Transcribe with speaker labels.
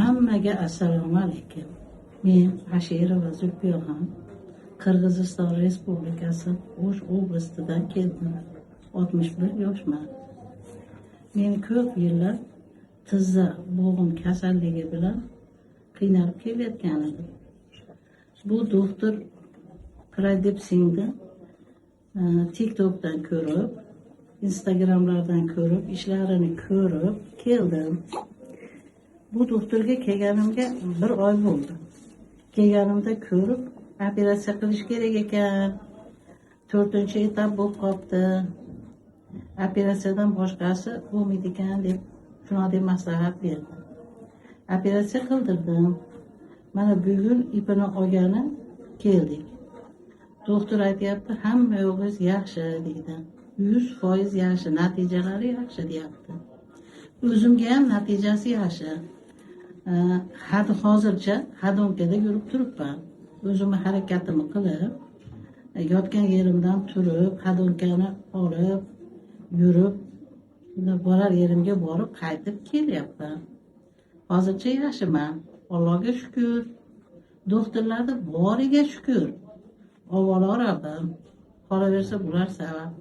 Speaker 1: Hammaga assalomu alaykum. Men Ashirova Zulfiyaxon, Qirg'iziston Respublikasi O'sh oblastidan keldim. 61 yoshman. Men ko'p yillar tizza bo'g'im kasalligi bilan qiynalib kelayotgan edim. Bu doktor Pradip Singni TikTokdan ko'rib, Instagramlardan ko'rib, ishlarini ko'rib keldim. Bu doktorga kelganimga bir oy bo'ldi. Kelganimda ko'rib, operatsiya qilish kerak ekan. To'rtinchi etap bo'lib qolibdi. Operatsiyadan boshqasi bo'lmaydi ekan deb shunaqa deb maslahat berdi. Operatsiya qildirdim. Mana bugun ipini olgani keldik. Doktor aytyapti, hamma yog'ingiz yaxshi deydi. 100% yaxshi, natijalari yaxshi deyapti. O'zimga ham natijasi yaxshi. Hadi hozircha ходунка da yurib turibman. O'zimni harakatimni qilib, yotgan yerimdan turib, ходунка ni olib, yurib, borar yerimga borib qaytib kelyapman. Hozircha yaxshiman. Allohga shukur. Doktorlarni boriga shukur. Avvalo Rabbim, qolaversa bular sabab.